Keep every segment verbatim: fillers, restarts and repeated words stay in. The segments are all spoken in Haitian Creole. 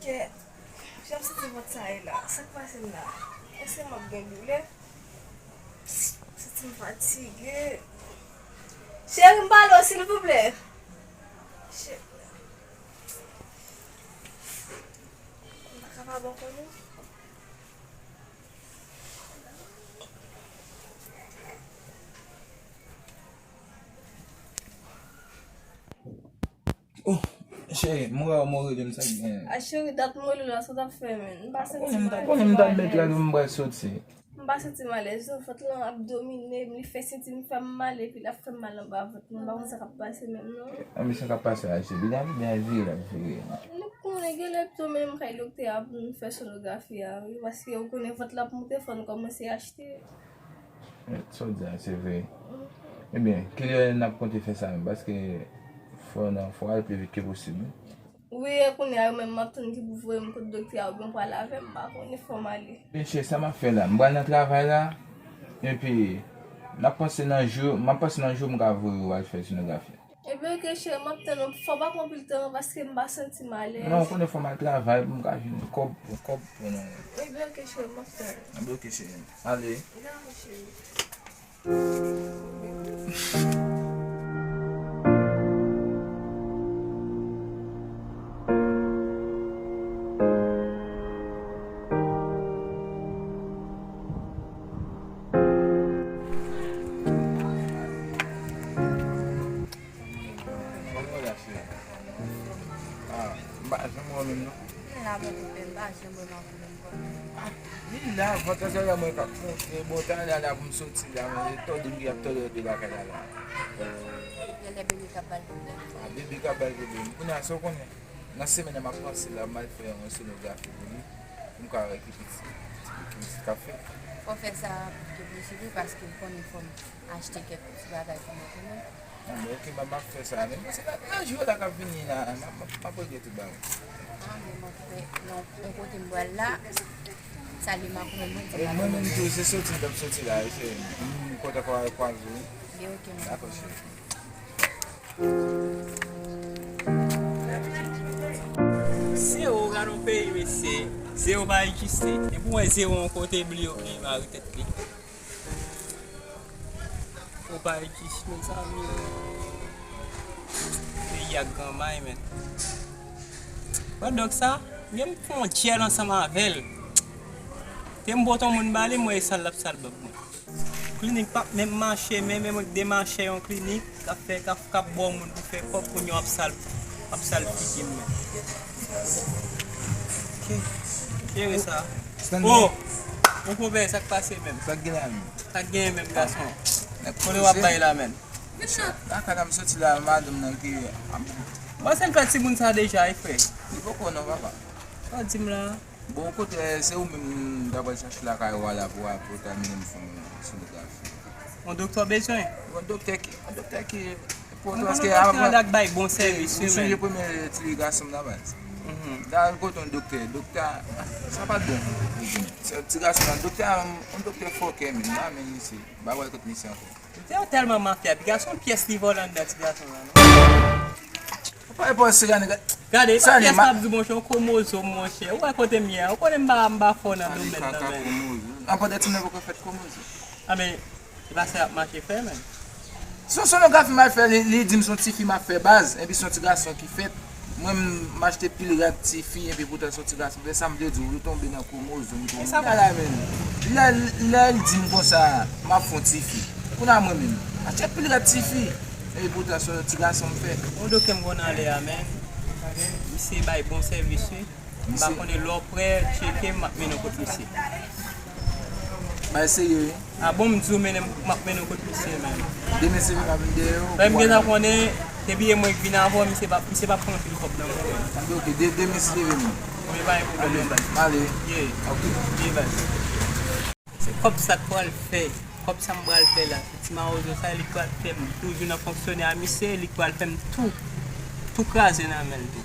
Jan m santi vant sa ye la. Sa k pase m la? Èske m ap gen doulè? M santi m fatige. Cheri, m pale w, silvouplè. Cheri. M pa kapab ankò non. Oh, cheri, m wè w, m wè w rele m, sa k gen? A cheri, dat m rele w la, sa w t ap fè menm? M pa santi m alèz. Konnen m t ap met la, m pral soti. M pa santi m alèz non, vant lan ap domine m, li fè senti m fè m mal, epi l ap fè m mal anba vant mwen, m pa konn sa k ap pase menm non. An, men sa k ap pase a, cheri, lavi byen vire, l ap vire. Nou konnen genlè pito mennen m kay doktè a pou nou fè sonografi a, wi, paske ou konnen vant la ap monte, fò nou kòmanse achte. Sa w di a, se vre. Ebyen, kilè n ap konte fè sa menm? Paske fò n, fò al pi vit ke posib, wi. Wi, e kounye a yo menm m ap tann ki pou voye m kot doktè a oubyen pral avè m, m pa konnen, fò m ale. Ebyen, cheri, sa m ap fè la, m pral nan travay la, epi n ap panse nan jou, m ap panse nan jou m ka voye w al fè sonografi. Ebyen, oke, cheri, m ap tann ou. Fò w pa pran anpil tan non, paske m pa santi m alèz. Non, ou konnen fò m al travay pou m ka jwenn kòb, pou kòb pou nou. Ebyen, oke, cheri, m ap tann ou. Ebyen, oke, cheri. Ale. Dakò, cheri. Kòman w la, cheri? Ah, m pa janm wè w menm non. M la, bon, koupe, m pa janm wè w nan vi m, m konnen. Ah, li la, vant la, se la mwen k ap monte. Bon, talè a la pou m soti la, men tòde m ki ap tòde de lakay la la. Genlè bebe k ap ba l pwoblèm. Ah, bebe k ap ba l pwoblèm. Kounye a, sa w konnen? Nan semèn nan, m ap panse la, m al fè yon sonografi pou li, pou m ka wè ki pitit, ki pitit k ap fèt. Fò w fè sa pi vit ke posib, wi, paske m konnen fò m achte kèk ti bagay pou mwen kanmenm. Anben, oke, m ap fè sa. Men se nan, nan jou la k ap vini la, m ap, m ap, m ap regle tout bagay. Anben, m ap fè, non, yon kote m pral la, salye makonnen mwen, di makonnen mwen. Mwen menm tou, se soti m t ap soti la, wi, cheri. M kontan kwa-, kwaze w, wi. Gen okenn pwoblèm. Dakò, cheri. Zewo, gade yon peyi, mesye. Zewo pa egziste. Depi w wè zewo yon kote, bliye w genyen mari tèt li. Ou pa egziste, mezanmi. Peyi a granmay, men. Wè dòk sa, gen m fè yon djèl ansanm avè l. Te m pote yon moun ba li, m wè e sal l ap sal bòb mwen. Klinik p ap menm mache, men menm de machè yon klinik k ap fè, k ap, k ap ba w moun pou fè kòb, kounye a w ap sal, w ap sal figi m, men. Ki, ki ere sa? Stanley. Oh! Mon konpè, sa k pase menm? Sa k gen la menm? Sa k genyen menm, gason? Kote w ap bay la menm? Lakay la m soti la, madanm nan ki. Bon, se l fè timoun sa deja, wi, frè. Li poko non, papa. Sa w di m la? Bon, kote, se ou menm m ta pral chache lakay ou a la pou, pou w ta mennen m fè yon sonografi. Yon doktè w bezwen? Yon doktè ki, yon doktè ki, pou, paske avan, ou sonje premye ti gason m nan baz. Mhm. L al kote yon doktè, doktè a, sa pa t bon. Se ti gason nan, doktè a, yon doktè fòkè menm, m pa menm misye, m pa wè kot misye ankò. Doktè a tèlman mafya, epi gason pyès li vòlè anndan ti gason la, non? Ou pa pale sirèt, nèg. Gade, e pa pyès m ap di w, monchè, yon kwomozòm, monchè. Ou wè kote m ye a? Ou konnen m pa, m pa fò nan domèn nan, men. Anpòt de timoun poko fèt kwomozòm. A, men, e pa sa y ap mache fè, men. Se yon sonografi m al fè, li, li di m se yon tifi m ap fè baz, epi se yon ti gason ki fèt. Mwen, m achte pil rad tifi, epi poutan se yon ti gason. Se sa m te di w, ou tonbe nan kwomozòm, kwomozòm. Lè, lè l di m konsa, m ap fè yon tifi. Kounye a mwen menm, achte pil rad tifi, epi poutan se yon ti gason m fè. Yon doktè m konn ale a, men. Misye bay bon sèvis, wi. M pa konnen lè w prè, tcheke m, m ap mennen w kot misye. Bay serye, wi. A bon, m di w mennen m, m ap mennen w kot misye menm. Demen si Dye vle m ap vin dèyè w. Frè m gentan konnen, depi e mwen k vin avè w, misye p ap, misye p ap pran anpil kòb nan men w. Anben, oke, de-, demen si Dye vle menm. Wi, pa gen pwoblèm non, baz. M ale. Ye. Oke. Ye, baz. Se kòb sa k pral fè, kòb sa m pral fè la, se ti mawozo sa, li k pral fè m toujou nan fonksyone a misye, li k pral fè m tou, tou kraze nan men l tou.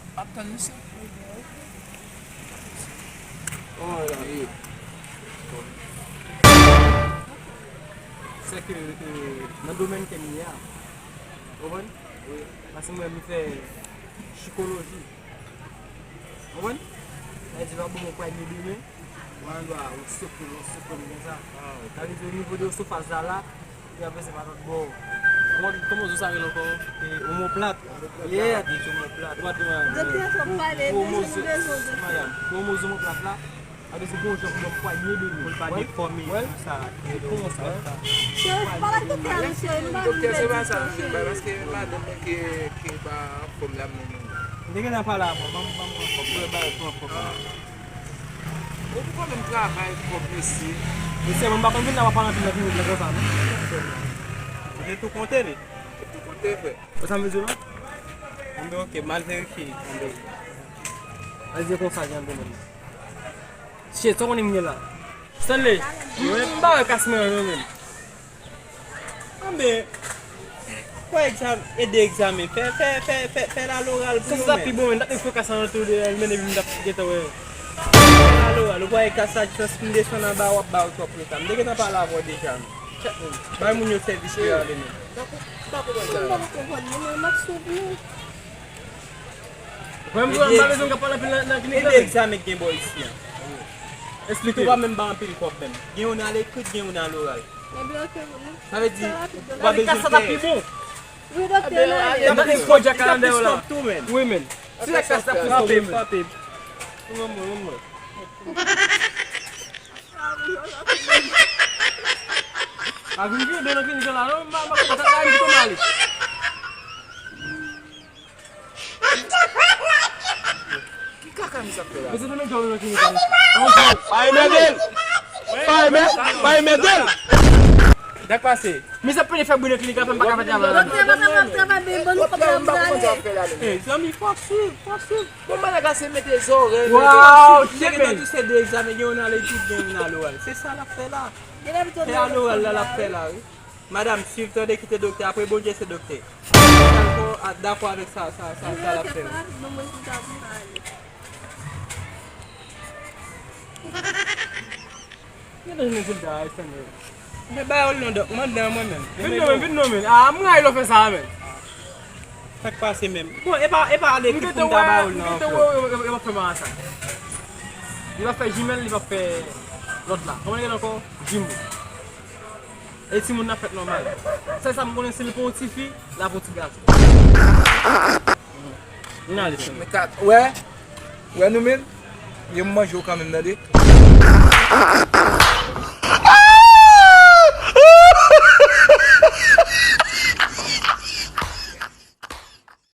M ap tann misye. Kòman w ye la? Sèke, e, nan domèn ke m ye a, ou konprann? Paske mwen, m fè chikoloji. Ou konprann? Sa vle di, va bon, mwen pral gen demen. Mwen dwa, ou soke, ou soke, konsa. Sa vle di, o nivo de esofaj la, la, li ap pase pa lòt bò. Kòman, kòman zo sa rele ankò? E, omoplat. Yeah. Li di omoplat. Ou pa te wè. Doktè, fò m pale, nou bezwen, nou bezwen doktè. Madam, pou omoplat la, sa vle di, gon jan pou mwen pwanye de nou. Pou l pa defòme, konsa. Konsa. Chef, pale ak doktè a, mesye, nou pa vin pèdi tan, cheri. Doktè, se pa sa, paske madanm mwen ki, ki pa anfòm la, men nou. M te gentan pale avè w, ban m, ban m pran kòb. Mwen ba yo pran kòb. Ou pou fè menm travay kòb, mesye. Mesye, mwen pa konn vin la, w ap pale anpil nan klinik la konsa, non? Ou te tou konte li? Ou tou konte, frè. Ou sa m bezwen la? Anben, oke, m al verifye. Anben. Al di konsa, jan de menm. Shit, sa w konnen m gen la? Stanley, m, m pa wè kas mwen an non, menm. Anben, fè egzam-, ede egzamen. Fè, fè, fè, fè, fè l aloral pou yo menm. Sa pi bon, men, dat nèg fè kas lan tou de, men epi m t ap gentan wè. Fè l aloral, ou pa wè kas la, sans pou m desann anba, w ap ba yo twòp reta. M te gentan pale avè w deja, men. Bay moun yo sèvis yo ale, men. M pa konprann sa. M pa konprann, men, men, m ap swiv nou. Mwen, mwen, m pa bezwen k ap pale anpil nan, nan klinik la, men. Ede egzamen k gen bò isi an. Eksplike. Ou pa menm ba anpil kòb menm. Gen youn a lekri, gen youn a loral. Sa vle di, ou pa bezwen pè. Wi, doktè, n ale. N ap plis kòb, n ap plis kòb tou, men. Wi, men. Si lè kas la plis kòb, men. Mwen, mwen, mwen. A vin vide nan klinik la, non, m pa, m pa konprann sa, sa vin tou mal. Ki kaka misye ap fè la? Mesye, fè men djòl nan klinik la, mesye. Pa emède l! Pa emè-, pa emède l! Dak pase? Misye ap pede fè bri nan klinik la, fè m pa ka fè travay la. Doktè, pa ka fè travay, men bon, nou pa travay. Eh, zanmi, fòk swiv, fòk swiv. Bon, bagay la se mete zòrèy, mete zòrèy. Waw, mete zòrèy. Nèg yo di se de egzamen, gen youn a lekri, gen youn a loral. Se sa l ap fè la. Se a loral la l ap fè la, wi. Madanm, swiv, tande, kite doktè. Apre Bondye, se doktè. Sa l fè a dakò avèk sa, sa, sa, sa l ap fè. Gen nan rezilta a, Stanley. Men ba yo l non, dòk, mande an mwen menm. Vin non men, vin non men. A, m rayi lè w fè sa a, men. Sa k pase menm? Bon, e pa, e pa lekri pou m ta ba yo l non ankò. M gentan wè, m gentan wè, yo, yo, yo, yo p ap fè m sa. Li p ap fè jimèl, li p ap fè lòt la. Kòman li rele ankò? Jimo. E timoun nan fèt nòmal. Sèl sa m konnen, si l pou yon tifi, l ap yon ti gason. Vin ale, Stanley. Wè, wè nou menm, yo m manje w kanmenm, tande.